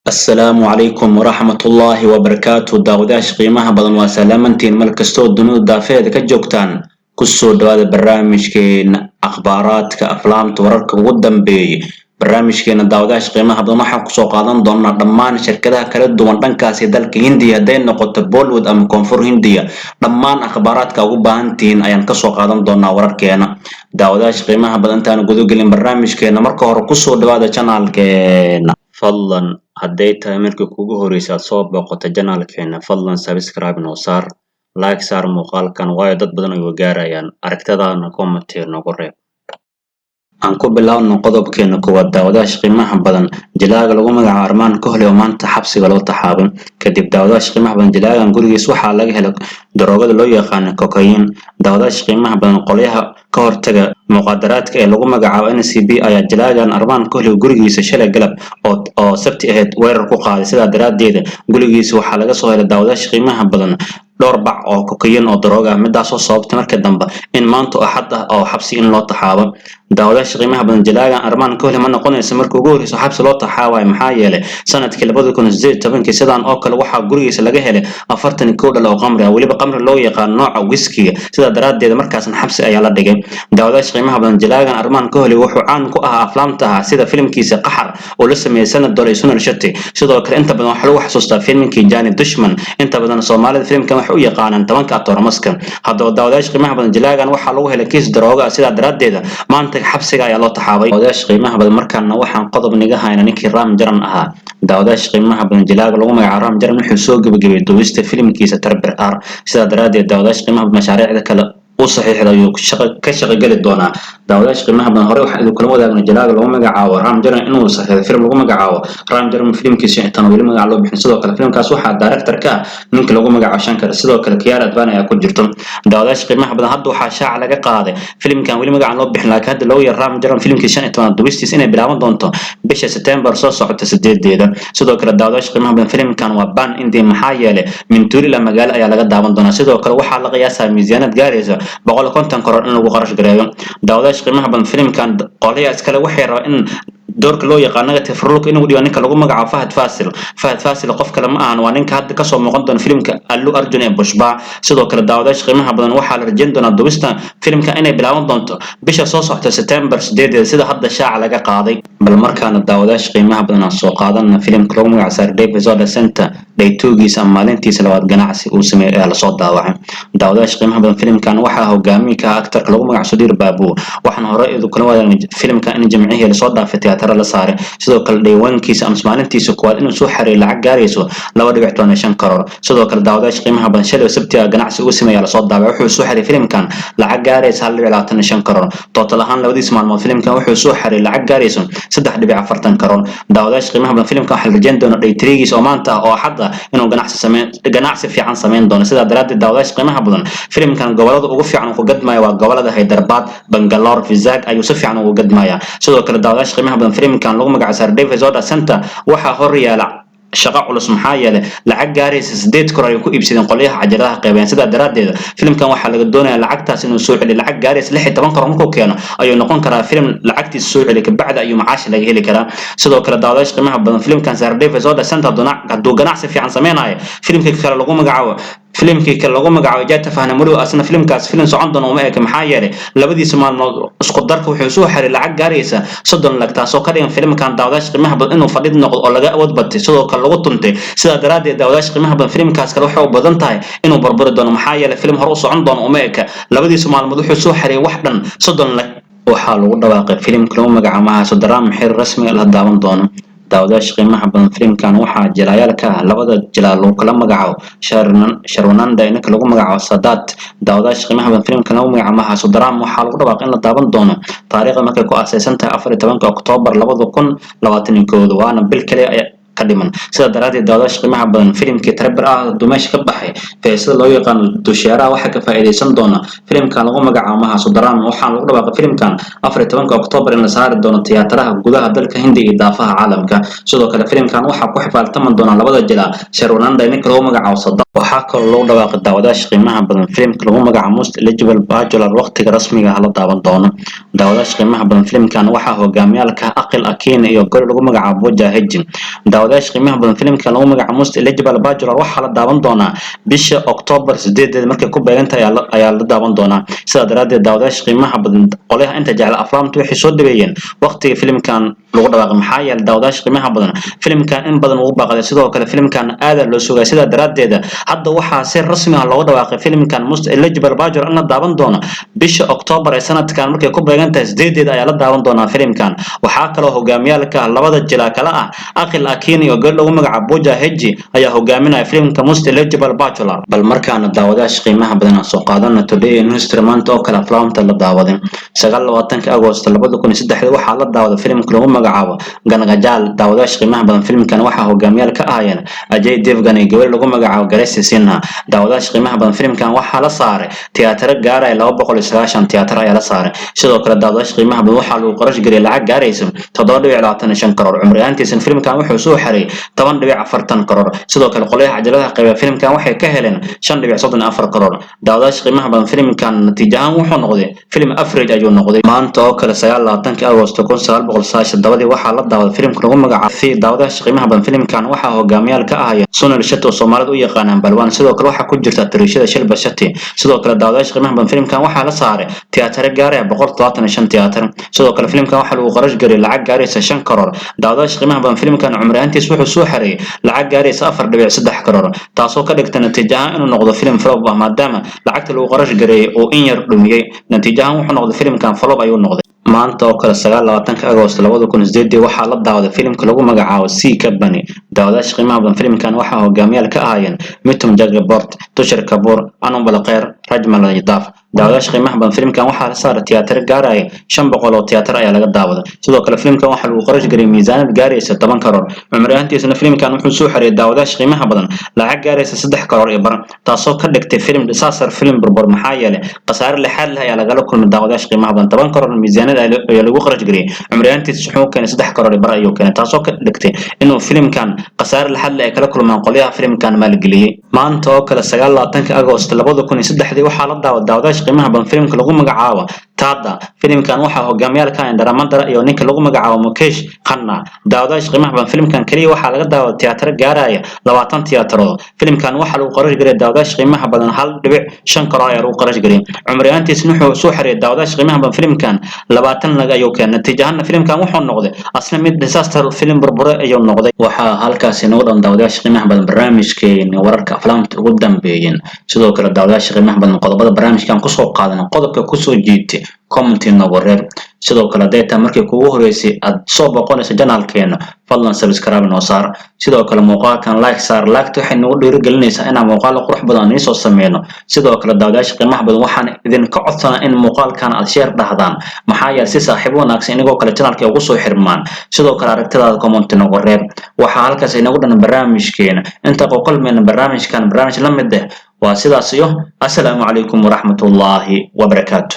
Assalaamu calaykum waraxmatullaahi wabarakaatu. Daawadayaasha qiimaha badan, waa salaamantiin meel kastoo dunida daafeeda ka joogtaan. Kusoo dhawaada barnaamijkeena akhbaaraadka aflaamta, wararka ugu dambeeyay. Barnaamijkeena, daawadayaasha qiimaha badan, waxaan kusoo qaadan doonaa dhammaan shirkadaha kala duwan dhankaasi dalka Hindiya, hadday noqoto Bollywood ama Koonfur Hindiya. Dhammaan akhbaaraadka ugu baahantihiin ayaan kasoo qaadan doonaa wararkeena. Daawadayaasha qiimaha badan, intaan gudagelin barnaamijkeena, marka hore kusoo dhawaada channelkeena. Fadlan, hadday tahay markii kugu horeysa aad soo booqato channelkeena, fadlan subscribe noo saar, like saar muuqaalkan, waayo dad badan ay gaarayaan. Aragtadaana comment noogu reeb. Aan ku bilaabno qodobkeena koowaad, daawadayaasha qiimaha badan: jilaaga lagu magacaabo Armaan Kohli oo maanta xabsiga loo taxaabay. Kadib, daawadayaasha qiimaha badan, jilaagan gurigiis waxaa laga helay daroogada loo yaqaano cocaine. Daawadayaasha qiimaha badan, qolyaha ka hortaga muqaadaraadka ee lagu magacaabo NCB ayaa jilaagan Armaan Kohli gurigiisa shalay galab oo Sabti ahayd weerar ku qaaday. Sidaa daraaddeed gurigiisa waxaa laga soo helay, daawadayaasha qiimaha badan, dhowr bac oo cocaine oo darooga ah, midaasoo sababtay markii dambe in maanta Axad ah oo xabsi in loo taxaabo. Daawadayaasha qiimaha badan, jilaagan Armaan Kohli ma noqonayso markii ugu horreysa xabsi loo taxaabayo, maxaa yeelay sanadkii 2018-kii sidaan oo kale waxaa gurigiisa laga helay 41 dhal oo qamri ah, weliba qamri loo yaqaan nooca wiskiga. Sidaa daraaddeed markaasna xabsi ayaa la dhigay. Daawadayaasha qiimaha badan, jilaagan Armaan Kohli wuxuu caan ku ahaa aflaamta ahaa sida filimkiisa Qaxar oo la sameeyey Sunny Deol iyo Suniel Shetty. Sidoo kale inta badan waxaa lagu xasuustaa filimkii Jaani Dushman. Inta badan Soomaalida filimkan waxay u yaqaanaan Tobanka Atooramaska. Haddaba, daawadayaasha qiimaha badan, jilaagan waxaa lagu helay kiis darooga ah, sidaa daraaddeed maanta xabsiga ayaa loo taxaabay. Daawadayaasha qiimaha badan, markaana waxaan qodob niga hayna ninkii Ram Charan ahaa. Daawadayaasha qiimaha badan, jilaaga lagu magacaabo Ram Charan wuxuu soo gebagabeeyey duubista filimkiisa RRR. Sidaa daraaddeed, daawadayaasha qiimaha badan, mashaariicda kale u saxiixda ayuu ka shaqo geli doonaa. Daawadayaasha qiimaha badan, hore waxaan idinkula wadaagna jalaaga lagu magacaabo Ram Charan inuu saxiixday film lagu magacaabo Ram Charan, filimkiisa intaan weli magac loo bixin. Sidoo kale filimkaas waxaa director ka ah ninka lagu magacaabo Shankar, sidoo kale Kiara Advani ayaa ku jirto. Daawadayaasha qiimaha badan, hadda waxaa shaaca laga qaaday filimkan weli magacaan loo bixin, laakiin hadda loogu yar Ram Charan filimkiisa 15aad dubistiisa inay bilaaban doonto bisha September soo socota 8-deeda. Sidoo kale, daawadayaasha qiimaha badan, filimkan waa pan India, maxaa yeelay min tuulo ilaa magaalo ayaa laga daawan doonaa. Sidoo kale waxaa la qiyaasaa miisaanad gaaraysa 150 crore in lagu qarash gareeyo. Daawadayaasha qiimaha badan, filimkan qolyaha iskale waxay rabaan in doorka loo yaqaan negative role inuu dhigo ninka lagu magacaabo Fahad Fasil. Fahad Fasil qof kale ma ahan, waa ninka hadda kasoo muuqan doona filimka Allu Arjun ee Pushpa. Sidoo kale, daawadayaasha qiimaha badan, waxaa la rajayn doonaa dubista filimka inay bilaaban doonto bisha soo socota September 8-deeda, sida hadda shaaca laga qaaday. Bal markaana, daawadayaasha qiimaha badan, aan soo qaadana filimka lagu magacaabo Sardar Episode Center day two-giisa ama maalintiisa labaad ganacsi uu sameeyay ayaa lasoo daawacay. Daawadayaasha qiimaha badan, filimkan waxaa hogaamiye ka ah actorka lagu magacaabo Sudhir Babu. Waxaan hore idu kula wadaagnay filimkan in jimcihii lasoo dhaafay tiyaatarada la saaray. Sidoo kale day one-kiisa ama maalintiisa koowaad inuu soo xareeyay lacag gaarayso 2.15 crore. Sidoo kale, daawadayaasha qiimaha badan, shalay Sabtiga ganacsi uu sameeyay lasoo daawacay, wuxuu soo xareeyay filimkan lacag gaaraysa 1.25 crore. Total ahaan labadiis maalmood filimkan wuxuu soo xareeyay lacag gaarayso 3.40 crore. Daawadayaasha qiimaha badan, filimkan waxaa la rajayn doonaa day three-giisa oo maanta ah oo Axad ah inuu ganacsi fiican sameyn doono. Sidaa daraaddeed, daawadayaasha qiimaha badan, filimkan gobolada ugu fiican uu ku gadmaya waa gobolada Hyderabad, Bangalore, Vizag ayuu si fiican ugu gadmaya. Sidoo kale, daawadayaasha qiimaha badan, filimkan lagu magacaabo Sardar Episode Center waxaa hor yaala shaqo culus, maxaa yeelay lacag gaaraysa 8 crore ay ku iibsadeen qolyaha cajaladaha qeybeen. Sidaa daraaddeed filimkan waxaa laga doonayaa lacagtaas inuu soo celiyo. Lacag gaaraysa 16 crore markuu keeno ayuu noqon karaa filim lacagtiisa soo celiyo, kabacdi ayuu macaash laga heli karaa. Sidoo kale, daawadayaasha qiimaha badan, filimkan Sardar Episode Center hadduu ganacsi fiican sameynayo, filimkii kale lagu magacaabo Jaatavahanamudu, asna filimkaas filim socon doona uma eka, maxaa yeelay labadiisa maalmood isku darka wuxuu soo xiray lacag gaaraysa 30 lakh, taasoo ka dhigan filimkan, daawadayaasha qiimaha badan, inuu fadhid noqdo oo laga awood batay, sidoo kale lagu tuntay. Sidaa daraaddeed, daawadayaasha qiimaha badan, filimkaas kale waxay u badan tahay inuu barbari doono, maxaa yeelay filim hore u socon doono uma eka. Labadiisa maalmood wuxuu soo xiray wax dhan 30 lakh. Waxaa lagu dhawaaqay filimka lagu magacaabo Mahasudram xir rasmi la daawan doono. Daawadayaasha qiimaha badan, filimkan waxaa jilayaal ka ah labada jilaal lagu kala magacaabo Sharwananda iyo ninka lagu magacaabo Sadat. Daawadayaasha qiimaha badan, filimkan lagu magacaabo Mahasudram waxaa lagu dhawaaqay in la daawan doono taariikhda markay ku aasaysan tahay 14-ka Oktoobar 2021-da, waana bil kaliya ka dhiman. Sidaa daraaddeed, daawadayaasha qiimaha badan, filimkii RRR ah hadduu meesha ka baxay. baxay feesada loo yaqaano Dusheeraha. Waxaa ka faa'iidaysan doona filimkan lagu magacaabo Mahasudaran. Waxaana lagu dhawaaqay filimkan 14-ka Oktoobar in la saari doono tiyaataraha gudaha dalka Hindiya iyo daafaha caalamka. Sidoo kale filimkan waxaa ku xifaaltami doona labada jila Sharwananda iyo ninka lagu magacaabo Sada. Waxaa kaloo lagu dhawaaqay, daawadayaasha qiimaha badan, filimka lagu magacaabo Most Eligible Bachelor waqtiga rasmiga ah la daawan doono. Daawadayaasha qiimaha badan, filimkan waxaa hogaamiyaalka Akhil Akkineni iyo goli lagu magacaabo Pooja Hegde. Daawadayaasha qiimaha badan, filimkan lagu magacaabo Most Eligible Bachelor waxaa la daawan doonaa bisha Oktoobar 8-deeda markay ku beegan tahay ayaa la daawan doonaa. Sidaa daraaddeed, daawadayaasha qiimaha badan, qolyaha inta jecel aflaamta waxay soo dhaweeyeen waqtiga filimkan lagu dhawaaqay, maxaa yeelay, daawadayaasha qiimaha badan, filimkan in badan ugu baaqday. Sidoo kale filimkan aad loo sugay. Sidaa daraaddeed hadda waxaa si rasmi ah looga dhawaaqay filimkan Most Eligible Bachelor in la daawan doono bisha Oktoobar ee sanadkan markay ku beegan tahay 8-deeda ayaa la daawan doonaa filimkan. Waxaa kaloo hogaamiyaalka labada jila kala ah Akhil Akkineni iyo gabadh lagu magacaabo Pooja Hegde ayaa hogaaminaya filimka Most Eligible Bachelor. Bal markaana, daawadayaasha qiimaha badan, aan soo qaadana Today in History, maanta oo kale aflaamta la daawaday. 29-ka Agoosto 2003 waxaa la daawaday filimka lagu magacaabo Gangajal. Daawadayaasha qiimaha badan, filimkan waxaa hogaamiyaal ka ahaayeen Ajay Devgan iyo gabadh lagu magacaabo Gracy Sinha. Daawadayaasha qiimaha badan, filimkan waxaa la saaray tiyaataro gaaraya 290 tiyaatar ayaa la saaray. Sidoo kale, daawadayaasha qiimaha badan, waxaa lagu qarash geliyay lacag gaaraysa 7.25 karoor. Cumri ahaantiisana filimkan wuxuu soo xareeyay 10.40 karoor. Sidoo kale qolyaha cajaladaha qayba filimkan waxay ka heleen 5.34 karoor. Daawadayaasha qiimaha badan, filimkan natiijo ahaan wuxuu noqday filim average ayuu noqday. Maanta oo kale, 29-ka Agoosto 1997-dii, waxaa la daawaday filimka lagu magacaabo. Daawadayaasha qiimaha badan, filimkan waxaa hogaamiyaal ka ahaya Sunil Shetty oo Soomaalida u yaqaanaan Balwaan. Sidoo kale waxaa ku jirta tiriishada Shilpa Shetty. Sidoo kale, daawadayaasha qiimaha badan, filimkan waxaa la saaray tiyaataro gaaraya 175 tiyaatar. Sidoo kale filimkan waxaa lagu qarash geliyay lacag gaaraysa 5 karoor. Daawadayaasha qiimaha badan, filimkan cumri ahaantiis wuxuu soo xareeyay lacag gaaraysa 4.3 karoor, taasoo ka dhigta natiijo ahaan inuu noqdo filim flop ah, maadaama lacagta lagu qarash gareeyay uu in yar dhumiyey. Natiijo ahaan wuxuu noqday filimkan flop ayuu noqday. Maanta oo kale, 29-ka Agoosto 2008-dii, waxaa la daawaday filimka lagu magacaabo C Company. Daawadayaasha qiimaha badan, filimkan waxaa hogaamiyaal ka ahaayeen Mithun Chakraborty, Tushar Kapoor, Anupam Kher, Rajmal Yadav. Daawadayaasha qiimaha badan, filimkan waxaa la saaray tiyaataro gaaraya 500 oo tiyaatar ayaa laga daawaday. Sidoo kale filimkan waxaa lagu qarash geliyay miisaanad gaaraysa 10 karoor. Cumri ahaantiisana filimkan wuxuu soo xareeyay, daawadayaasha qiimaha badan, lacag gaaraysa 3 karoor iyo bar, taasoo ka dhigtay filim disaster, filim burbur, maxaa yeelay khasaare lixaad leh ayaa lagala kulmay. Daawadayaasha qiimaha badan, 10 karoor miisaanad ayaa lagu qarash geliyay, cumri ahaantiisa wuxuu keenay 3 karoor iyo bar ayuu keenay, taasoo ka dhigtay inuu filimkan khasaare lixaad leh ay kala kulmaan qolyaha filimkan maalgeliyey. Maanta oo kale, 29-ka Agoosto 2003-dii, waxaa la daawaday, daawadayaasha qiimaha badan, filimka lagu magacaabo Tada. Filimkan waxaa hogaamiyaal ka ah Dharmendra iyo ninka lagu magacaabo Mukesh Khanna. Daawadayaasha qiimaha badan, filimkan kaliya waxaa laga daawaday tiyaataro gaaraya 20 tiyaatarood. Filimkan waxaa lagu qarash geliyay, daawadayaasha qiimaha badan, 1.5 karoor ayaa lagu qarash geliyay. Cumri ahaantiisna wuxuu soo xareeyay, daawadayaasha qiimaha badan, filimkan 20 laga ayuu keenay. Natiijo ahaanna filimkan wuxuu noqday asna mid disaster, filim burbure ayuu noqday. Waxaa halkaasi nagu dhan, daawadayaasha qiimaha badan, barnaamijkeena wararka aflaamta ugu dambeeyeen. Sidoo kale, daawadayaasha qiimaha badan, qodobada barnaamijkan kusoo qaadan qodobka kusoo jiitay comment noogu reeb. Sidoo kale hadday tahay markii kugu horeysay aad soo boqonayso channelkeena, fadlan subscribe noo saar. Sidoo kale muuqaalkan like saar. Like waxay nagu dhiirigelinaysaa inaan muuqaalo qurux badan aan iisoo sameyno. Sidoo kale, daawadayaasha qiimaha badan, waxaan idinka codsanaa in muuqaalkan aad share dhahdaan, maxaa yeelay si saaxiibo wanaagsan inagoo kale channelka ugu soo xirmaan. Sidoo kale aragtidaada comment noogu reeb. Waxaa halkaas inagu dhan barnaamijkeena. Inta qoqolmayna barnaamijkan barnaamij la mid ah, waa sidaas iyo assalaamu calaykum waraxmatullaahi wabarakaatu.